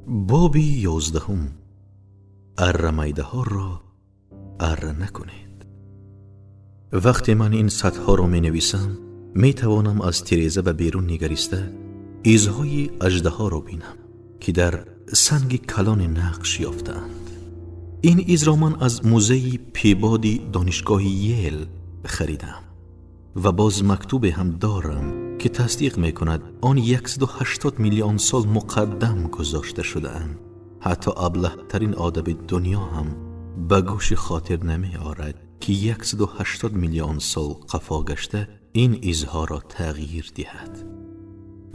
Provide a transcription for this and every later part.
Боби 11. Аррамайдаҳоро арра накунед. Вақте ман ин садҳоро менависам, метавонам аз тиреза ба берун нигариста изҳои аждаҳоро бинам, ки дар санги калони нақш ёфтаанд. Ин изро ман аз музейи Пибоди донишгоҳи Йел харидам ва боз мактубе ҳам дорам, ки тасдиқ мекунад он 180 миллион сол муқаддам гузошта шудаанд. Ҳатто аблаҳтарин одами дунё ҳам ба гӯши хотир намеорад, ки 180 миллион сол қафо гашта ин изҳоро тағйир диҳад.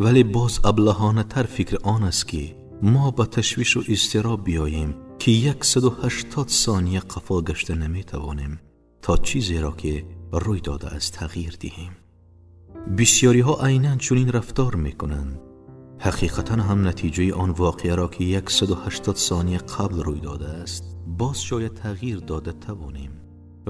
Вале боз аблаҳонатар фикр он аст, ки мо ба ташвишу изтироб биёем, ки 180 сония қафо гашта наметавонем то чизеро, ки рӯй додааст, тағйир диҳем. Бисёриҳо айнан чунин рафтор мекунанд. Ҳақиқатан ҳам натиҷаи он воқеаро, ки 180 сония қабл рӯй додааст, боз шояд тағйир дода тавонем,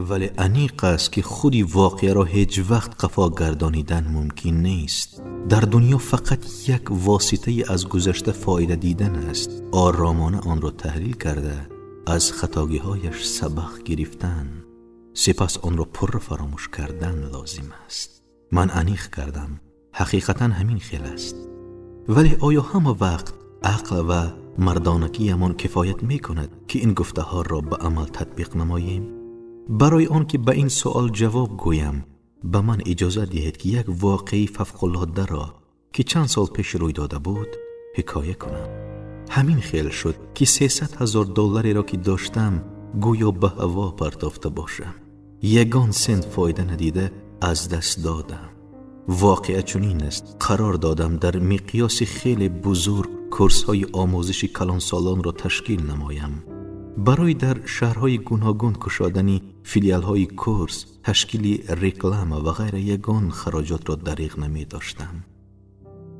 вале аниқ аст, ки худи воқеаро ҳеҷ вақт қафо гардонидан мумкин нест. Дар дунё фақат як воситаи аз гузашта фоида дидан аст: оромона онро таҳлил карда, аз хатогиҳояш сабақ гирифтан, сипас онро пурра фаромӯш кардан лозим аст. Ман аниқ кардам, ҳақиқатан ҳамин хел аст. Вале оё ҳама вақт ақл ва мардонагиямон кифоят мекунад, ки ин гуфтаҳоро ба амал татбиқ намоем? Барои он ки ба ин суол ҷавоб гӯям, ба ман иҷозат диҳед, ки як воқеаи фавқулоддаро, ки чанд сол пеш рӯй дода буд, ҳикоя кунам. Ҳамин хел шуд, ки 300 000 доллареро, ки доштам, гӯё ба ҳаво партофта бошам. Ягон сент фоида надида аз даст додам. Воқеа чунин аст: қарор додам дар миқёси хеле бузург курсҳои омӯзиши калонсолонро ташкил намоям. Барои дар шаҳрҳои гуногун кушодани филиалҳои курс, ташкили реклама ва ғайра ягон хароҷотро дариғ намедоштам.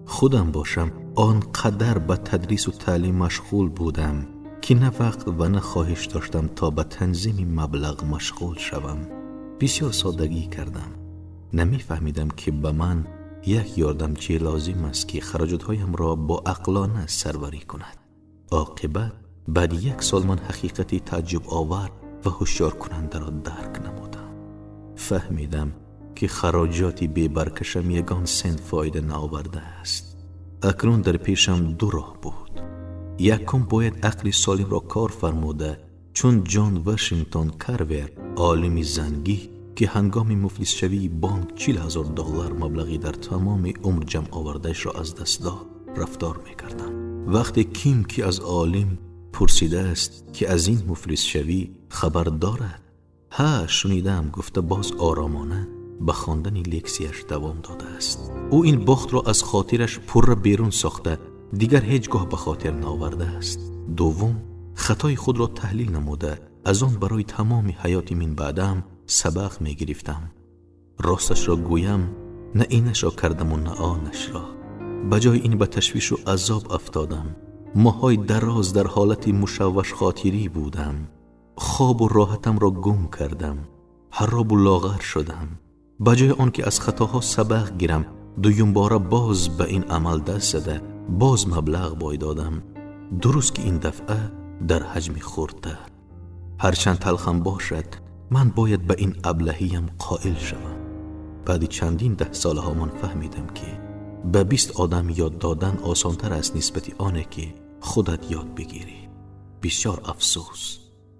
Худам бошам, он қадар ба тадрису таълим машғул будам, ки на вақт ва на хоҳиш доштам то ба танзими маблағ машғул шавам. Бисёр содагӣ кардам. Намефаҳмидам, ки ба ман як ёрдамчӣ лозим аст, ки хароҷотҳоямро бо ақлона сарварӣ кунад. Оқибат, баъди як сол ман ҳақиқати тааҷҷубовар ва ҳушёркунандаро дарк намудам. Фаҳмидам, ки хароҷоти бебаркашам ягон сент фоида наовардааст. Акнун дар пешам ду роҳ буд. Якум, бояд ақли солимро кор фармуда, чун Ҷон Вашингтон Карвер, олими зангӣ, ки ҳангоми муфлисшавии бонк 40 000 доллар маблағи дар тамоми умр ҷамъ овардаашро аз даст дод, рафтор мекардам. Вақте ким ки аз олим пурсидааст, ки аз ин муфлисшавӣ хабар дорад, «Ҳа, шунидам», гуфта, боз оромона ба хондани лексияш давом додааст. Ӯ ин бохтро аз хотираш пурра берун сохта, дигар ҳеҷ гоҳ ба хотир наовардааст. Дуввум, хатои худро таҳлил намуда, аз он барои тамоми ҳаёти минбаъдаам сабақ мегирифтам. Росташро гӯям, на инашро кардаму на онашро. Ба ҷои ин ба ташвишу азоб афтодам. Моҳҳои дароз дар ҳолати мушаввашхотирӣ будам. Хобу роҳатамро гум кардам, ҳарробу лоғар шудам. Ба ҷои он ки аз хатоҳо сабақ гирам, дуюмбора боз ба ин амал даст зада, боз маблағ бой додам. Дуруст, ки ин дафъа дар ҳаҷми хурдтар. Ҳарчанд талхам бошад, ман бояд ба ин аблаҳиям қоил шавам. Баъди чандин даҳсолаҳо ман фаҳмидам, ки ба 20 одам ёд додан осонтар аст нисбати оне, ки худат ёд бигирӣ. Бисёр афсӯс,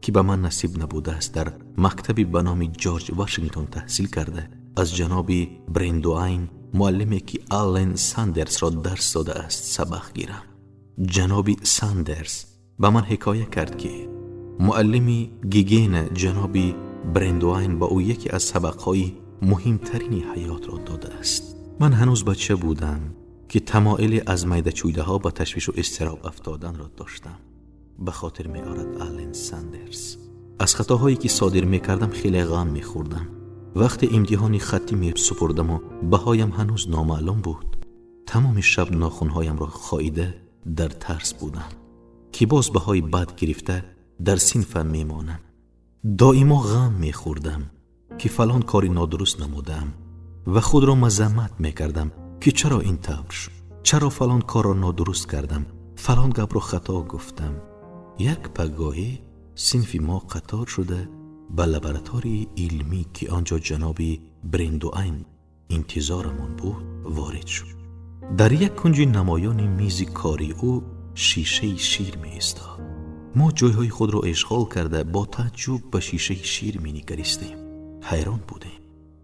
ки ба ман насиб набудааст дар мактаби ба номи Ҷорҷ Вашингтон таҳсил карда, аз ҷаноби Брендуайн, муаллиме, ки Аллен Сандерсро дарс додааст, сабақ гирам. Ҷаноби Сандерс ба ман ҳикоя кард, ки муаллими гигиена ҷаноби Брендуайн ба ӯ яке аз сабақҳои муҳимтарини ҳаётро додааст. «Ман ҳанӯз бача будам, ки тамоили аз майдачӯйдаҳо ба ташвишу изтироб афтоданро доштам», ба хотир меорад Аллен Сандерс. «Аз хатоҳое, ки содир мекардам, хеле ғам мехӯрдам. Вақте имтиҳони хаттӣ месупурдаму баҳоям ҳанӯз номаълум буд, тамоми шаб нохунҳоямро хоида дар тарс будам, ки боз баҳои бад гирифта дар синфам мемонам. Доимо ғам мехӯрдам, ки фалон кори нодуруст намудаам, ва худро мазаммат мекардам, ки чаро ин тавр шуд, чаро фалон корро нодуруст кардам. Фалон гапро хато гуфтам. Як пагоҳӣ синфи мо қатор шуда ба лабораторияи илмӣ, ки он ҷо ҷаноби Брендуайн интизорамон буд, ворид шуд. Дар як кунҷи намоёни мизи кори ӯ шишаи шир меистод. Мо ҷойҳои худро ишғол карда, бо тааҷҷуб ба шишаи шир менигаристем. Ҳайрон будем,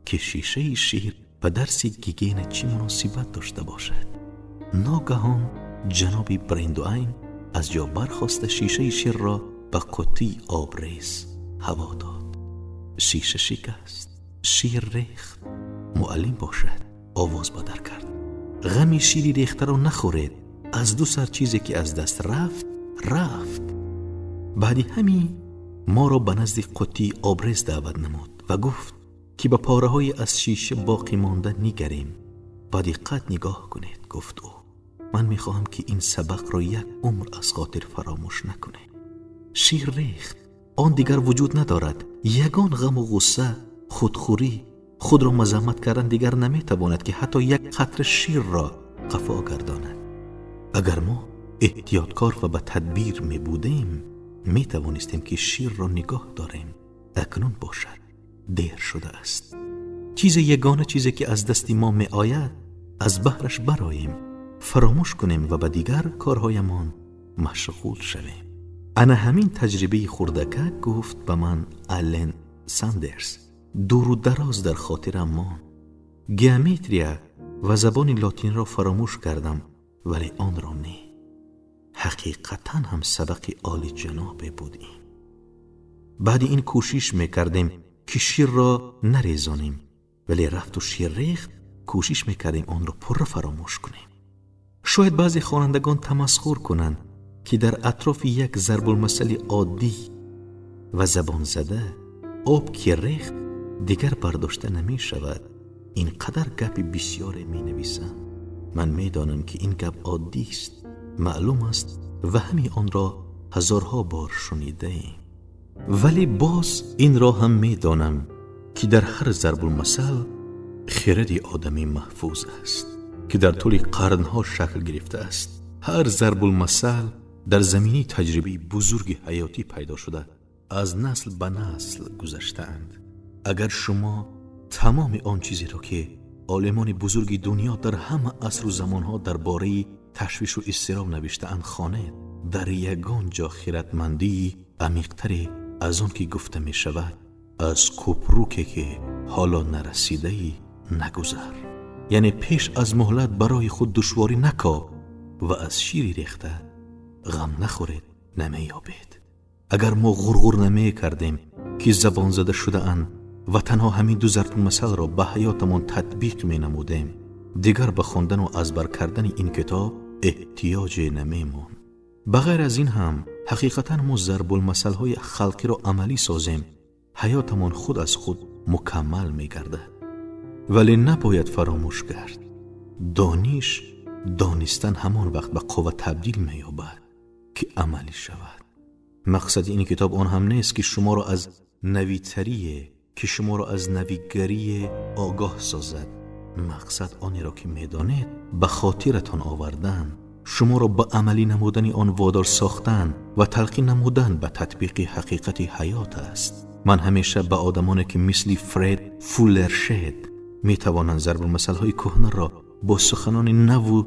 ки шишаи шир ба дарси гигиена чӣ муносибат дошта бошад. Ногаҳон ҷаноби Брендуайн аз ҷо бархоста, шишаи ширро ба қуттии обрез ҳаво дод. Шиша шикаст, шир рехт. Муаллим бошад, овоз ба дар кард: «Ғами шири рехтаро нахӯред. Аз ду сар чизе ки аз даст рафт, рафт». Баъди ҳамин моро ба назди қуттии обрез даъват намуд ва гуфт, ки ба пораҳои аз шиша боқӣ монда нигарем. «Ба диққат нигоҳ кунед», гуфт ӯ. «Ман мехоҳам, ки ин сабақро як умр аз хотир фаромӯш накунед. Шир рехт, он дигар вуҷуд надорад. Ягон ғаму ғусса, худхӯрӣ, худро мазаммат кардан дигар наметавонад, ки ҳатто як қатра ширро қафо гардонад. Агар мо эҳтиёткор ва ба тадбир мебудем, метавонистем, ки ширро нигоҳ дорем. Акнун бошад, дер шудааст. Чизе, ягона чизе, ки аз дасти мо меояд, аз баҳраш бароем, фаромӯш кунем ва ба дигар корҳоямон машғул шавем». Ана ҳамин таҷрибаи хурдакак, гуфт ба ман Аллен Сандерс, дуру дароз дар хотирам монд. Геометрия ва забони лотинро фаромӯш кардам, вале онро не. Ҳақиқатан ҳам сабақи олиҷанобе буд ин. Баъди ин кӯшиш мекардем, ки ширро нарезонем, вале рафту шир рехт, кӯшиш мекардем онро пурра фаромӯш кунем. Шояд баъзе хонандагон тамасхур кунанд, ки дар атрофи як зарбулмасали оддӣ ва забонзада, об ки рехт, дигар бардошта намешавад, ин қадар гапи бисёре менависам. Ман медонам, ки ин гап оддист, маълум аст ва ҳамин онро ҳазорҳо бор шунидаем. Вале боз инро ҳам медонам, ки дар ҳар зарбулмасал хиради одамӣ маҳфуз аст, ки дар тӯли қарнҳо шакл гирифтааст. Ҳар зарбулмасал дар заминаи таҷрибаи бузурги ҳаётӣ пайдо шуда, аз насл ба насл гузаштаанд. Агар шумо тамоми он чизеро, ки олимони бузурги дунё дар ҳама асру замонҳо дар бораи ташвишу изтироб навиштаанд хонед, дар ягон ҷо хиратмандии амиқтаре аз он ки гуфта мешавад, аз кӯпруке ки ҳоло нарасидаӣ нагузар, яъне пеш аз муҳлат барои худ душворӣ накоб ва аз шири рехта ғам нахӯред, намеёбед. Агар мо ғурғур намекардем, ки забонзада шудаанд, ва танҳо ҳамин ду зарбулмасалро ба ҳаётамон татбиқ менамудем, дигар ба хондану аз бар кардани ин китоб эҳтиёҷе намемонд. Ба ғайр аз ин ҳам, ҳақиқатан мо зарбулмасалҳои халқиро амалӣ созем, ҳаётамон худ аз худ мукаммал мегардад. Вале набояд фаромӯш кард: дониш, донистан ҳамон вақт ба қувва табдил меёбад, ки амалӣ шавад. Мақсади ин китоб он ҳам нест, ки шуморо аз навитарие, ки шуморо аз навигарие огоҳ созад. Мақсад онеро, ки медонед, ба хотиратон овардан, шуморо ба амалӣ намудани он водор сохтан ва талқин намудан ба татбиқи ҳақиқати ҳаёт аст. Ман ҳамеша ба одамоне, ки мисли Фред Фуллершед метавонанд зарбулмасалҳои кӯҳнаро бо суханони наву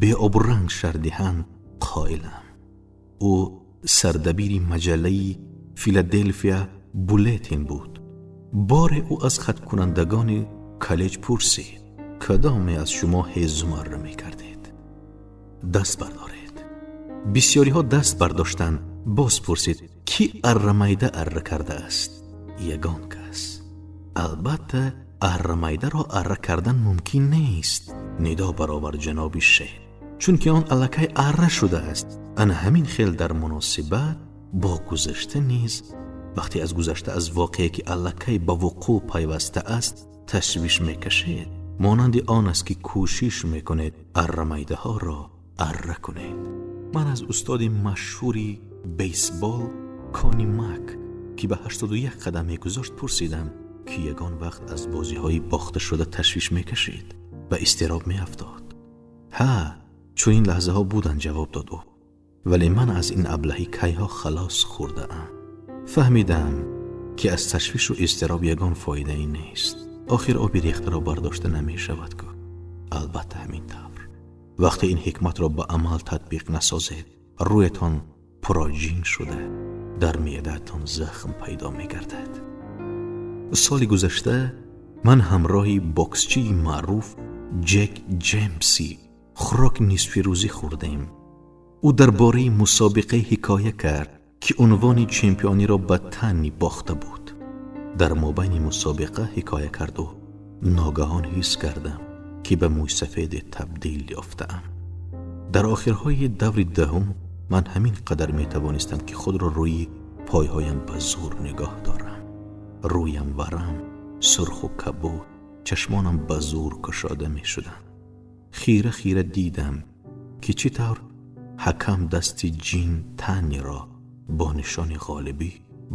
беобранг шарҳ диҳанд, қоилам. Ӯ сардабири маҷаллаи Филаделфия Буллетин буд. Боре ӯ аз хаткунандагони коллеҷ пурсид: «Кадоме аз шумо ҳезум арра мекардед? Даст бардоред». Бисёриҳо даст бардоштанд. Боз пурсид: «Кӣ аррамайда арра кардааст?» Ягон кас. «Албатта, аррамайдаро арра кардан мумкин нест», нидо баровард ҷаноби Шед, «чунки он аллакай арра шудааст». Ана ҳамин хел дар муносибат бо гузашта низ, вақте аз гузашта, аз воқеае, ки аллакай ба вуқӯъ пайваста аст, ташвиш мекашед, монанди он аст, ки кӯшиш мекунед аррамайдаҳоро арра кунед. Ман аз устоди машҳури бейсбол Кони Мак, ки ба 81 қадам мегузошт, пурсидам, ки ягон вақт аз бозиҳои бохташуда ташвиш мекашид, ба изтироб меафтод. «Ҳа, чунин лаҳзаҳо буданд», ҷавоб дод ӯ. Вале ман аз ин аблаҳӣ кайҳо халос хӯрдаам. Фаҳмидаам, ки аз ташвишу изтироб ягон фоидае нест. Охир оби рехтаро бардошта намешавад ку. Албатта ҳамин тавр. Вақте ин ҳикматро ба амал татбиқ насозед, рӯятон пуроҷин шуда, дар меъдаатон захм пайдо мегардад. Соли гузашта ман ҳамроҳи боксчии маъруф Ҷек Ҷемси хӯроки нисфирӯзӣ хӯрдем. Ӯ дар бораи мусобиқе ҳикоя кард, ки унвони чемпиониро ба Тани бохта буд. Дар мобайни мусобиқа, ҳикоя кард ӯ, ногаҳон ҳис кардам, ки ба мӯйсафеде табдил ёфтаам. Дар охирҳои даври 10-ум ман ҳамин қадар метавонистам, ки худро рӯи пойҳоям ба зӯр нигоҳ дорам. Рӯям варам, сурху кабуд, чашмонам ба зӯр кушода мешуданд. Хира хира дидам, ки чӣ тавр ҳакам дасти Ҷин Таниро бо нишони ғолибӣ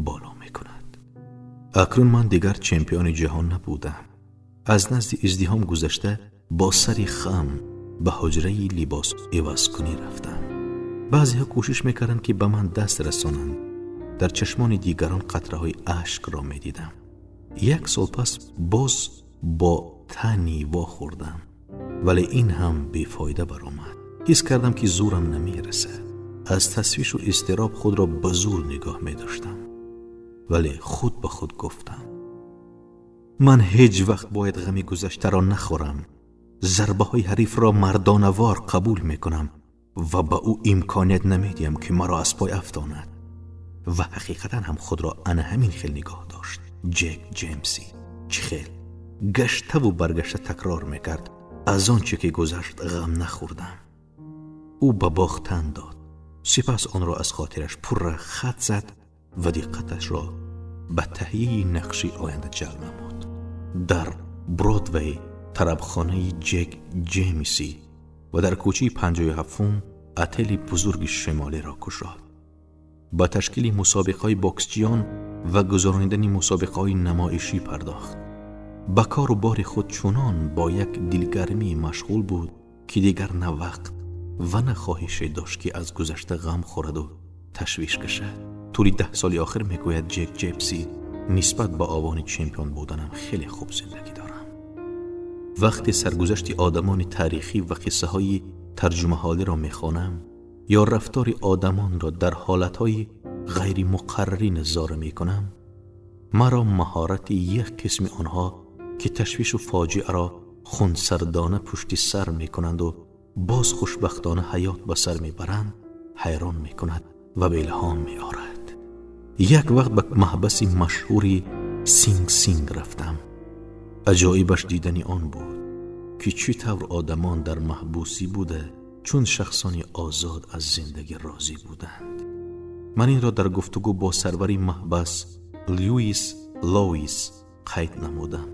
боло мекунад. Акнун ман дигар чемпиони ҷаҳон набудам. Аз назди издиҳом гузашта, бо сари хам ба ҳуҷраи либос ивазкунӣ рафтам. Баъзеҳо кӯшиш мекарданд, ки ба ман даст расонанд. Дар чашмони дигарон қатраҳои ашкро медидам. Як сол пас боз бо Тани вохӯрдам, вале ин ҳам бефоида баромад. Ҳис кардам, ки зӯрам намерасад. Аз тасвишу изтироб худро ба зӯр нигоҳ медоштам, вале худ ба худ гуфтам: ман ҳеҷ вақт бояд ғами гузаштаро нахӯрам. Зарбаҳои ҳарифро мардонавор қабул мекунам ва ба ӯ имконият намедиҳам, ки маро аз пой афтонад. Ва ҳақиқатан ҳам худро ана ҳамин хел нигоҳ дошт. Ҷек Ҷемси чӣ хел гаштаву баргашта такрор мекард: аз он чӣ ки гузашт ғам нахӯрдам. Ӯ ба бохт тан дод, сипас онро аз хотираш пурра хат зад ва диққаташро ба таҳияи нақши оянда ҷалб намуд. Дар Бродвей тарабхонаи Ҷек Ҷемиси ва дар кӯчаи 57-ум отели бузурги шимолиро кушод. Ба ташкили мусобиқаҳои боксчиён ва гузаронидани мусобиқаҳои намоишӣ пардохт. Ба кору бори худ чунон бо як дилгармӣ машғул буд, ки дигар на вақт ва на хоҳише дошт, ки аз гузашта ғам хӯраду ташвиш кашад. Тӯли 10 соли охир, мегӯяд Ҷек Ҷепси, нисбат ба овони чемпион буданам хеле хуб зиндагӣ дорам. Вақте саргузашти одамони таърихӣ ва қиссаҳои тарҷумаҳолиро мехонам ё рафтори одамонро дар ҳолатҳои ғайримуқаррарӣ назора мекунам, маро маҳорати як қисми онҳо, ки ташвишу фоҷиаро хунсардона пушти сар мекунанду боз хушбахтона ҳаёт ба сар мебаранд, ҳайрон мекунад ва ба илҳом меорад. Як вақт ба маҳбаси машҳури Синг Синг рафтам. Аҷоибаш дидани он буд, ки чӣ тавр одамон дар маҳбусӣ буда, чун шахсони озод аз зиндагӣ розӣ буданд. Ман инро дар гуфтугӯ бо сарвари маҳбас Люис Лоуис қайд намудам.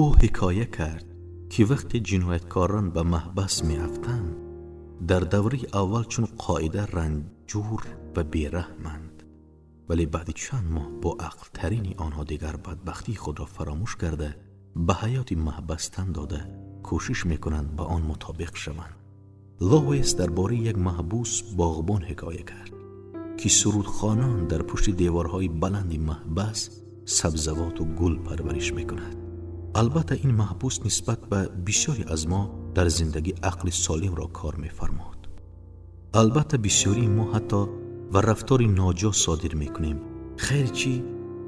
Ӯ ҳикоя кард, ки вақте ҷинояткорон ба маҳбас меафтанд, дар давраи аввал чун қоида ранҷур ва бераҳманд, вале баъди чанд моҳ бо ақлтарини онҳо дигар бадбахтии худро фаромӯш карда, ба ҳаёти маҳбас тан дода, кӯшиш мекунанд ба он мутобиқ шаванд. Лоуэс дар бораи як маҳбус боғбон ҳикоя кард, ки сурудхонон дар пушти деворҳои баланди маҳбас сабзавоту гул парвариш мекунад. Албатта, ин маҳбус нисбат ба бисёре аз мо дар зиндагӣ ақли солимро кор мефармуд. Албатта, бисёрии мо ҳатто ва рафтори ноҷо содир мекунем. Хайр, чӣ,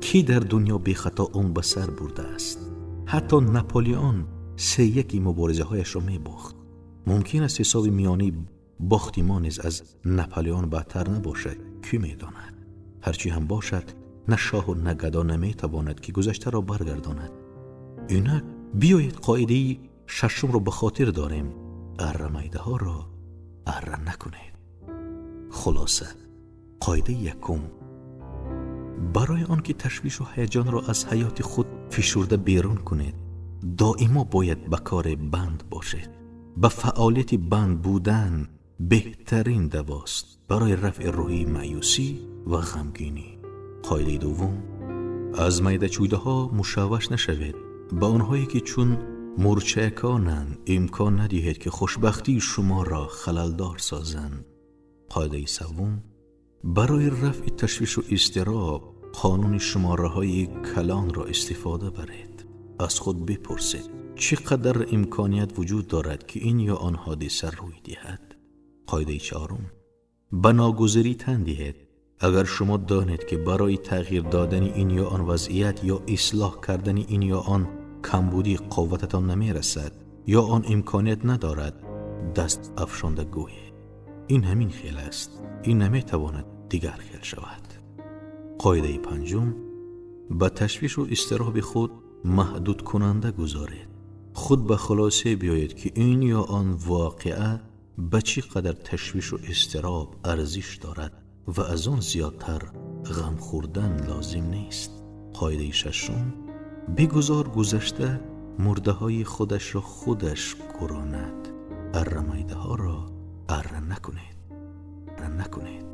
кӣ дар дунё бехато умр ба сар бурдааст? Ҳатто Наполеон сеяки муборизаҳояшро мебохт. Мумкин аст, ҳисоби миёнаи бохти мо низ аз Наполеон бадтар набошад, кӣ медонад? Ҳарчӣ ҳам бошад, на шоҳу на гадо наметавонад, ки гузаштаро баргардонад. Инак биёед, қоидаи шашумро ба хотир дорем: аррамайдаҳоро арра накунед. Хулоса, қоидаи якум: барои он ки ташвишу ҳаяҷонро аз ҳаёти худ фишурда берун кунед, доимо бояд ба коре банд бошед. Ба фаъолияти банд будан беҳтарин давост барои рафъи рӯҳии маъюсӣ ва ғамгинӣ. Қоидаи дуввум: аз майдачӯйдаҳо мушавваш нашавед. Ба онҳое, ки чун мурчаконанд, имкон надиҳед, ки хушбахтии шуморо халалдор созанд. Қоидаи севум: барои рафъи ташвишу изтироб қонуни шумораҳои калонро истифода баред. Аз худ бипурсед, чӣ қадар имконият вуҷуд дорад, ки ин ё он ҳодиса рӯй диҳад. Қоидаи чаҳорум: ба ногузирӣ тан диҳед. Агар шумо донед, ки барои тағйир додани ин ё он вазъият ё ислоҳ кардани ин ё он камбудӣ қуввататон намерасад ё он имконият надорад, даст афшонда гӯед: «Ин ҳамин хел аст, ин наметавонад дигар хел шавад». Қоидаи панҷум: ба ташвишу изтироби худ маҳдудкунанда гузоред. Худ ба хулосе биёед, ки ин ё он воқеа ба чӣ қадар ташвишу изтироб арзиш дорад ва аз он зиёдтар ғам хӯрдан лозим нест. Қоидаи шашум: бигузор гузашта мурдаҳои худашро худаш гӯронад. Аррамайдаҳоро арра накунед, арра накунед.